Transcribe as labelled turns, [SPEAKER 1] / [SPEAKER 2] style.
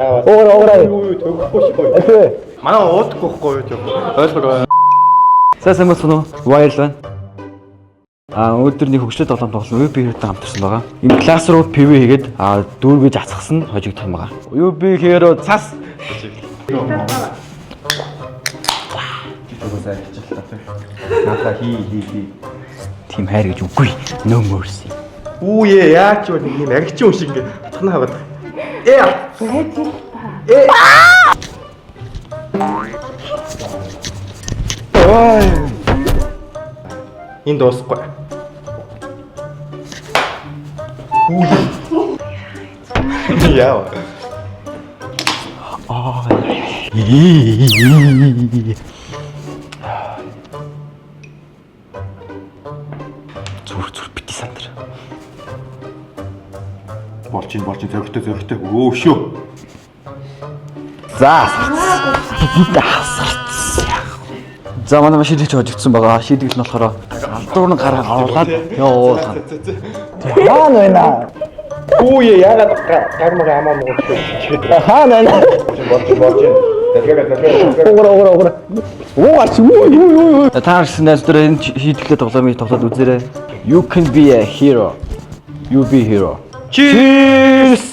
[SPEAKER 1] Уугаарай, уугаарай.
[SPEAKER 2] Юу төгөхгүй шүү.
[SPEAKER 1] Окей.
[SPEAKER 2] Манай уудаггүй байхгүй юу? Ойлгоо.
[SPEAKER 3] За, сайн байна уу? Wild байна. Өнөөдөр нэг хөгжлөө тоглоом тоглоно. UB Hero-тай хамтарсан байгаа. Энэ класс руу PV хийгээд дүүргэж ацгсан хожигдох юм байгаа. UB Hero цас.
[SPEAKER 2] Угсаа хичлээ. Наадаа хий хий хий.
[SPEAKER 3] Тийм хайр гэж үгүй. No mercy.
[SPEAKER 2] Үе яач вэ, нэг юм агчин юм шиг ингэ хатгана хаваад. Э. Э. Энэ дуусахгүй. Үе. Яа.
[SPEAKER 3] Зүр зүр бити сандар.
[SPEAKER 2] Болж ин, болж ин, зөрөгтэй зөрөгтэй. Өө шүү.
[SPEAKER 3] За, асарц. За, манай шийдэгч хожигдсан байгаа. Шийдэгч нь болохоор алдуур нь гараа оруулаад явуулсан.
[SPEAKER 1] Хаана байна?
[SPEAKER 2] Үе, яагаад гар мага амаа муу шүү.
[SPEAKER 1] Хаана байна?
[SPEAKER 2] Болж ин, болж ин. Дэлгэгээ дэлгэгээ.
[SPEAKER 1] Уугаарай, уугаарай, уугаарай. Уугаарч юу юу юу юу.
[SPEAKER 3] Та нар гэсэн найз дээр энэ шийдгэлээ тоглоомыг тоглоод үзээрэй. You can be a hero. You be hero.
[SPEAKER 2] Cheers!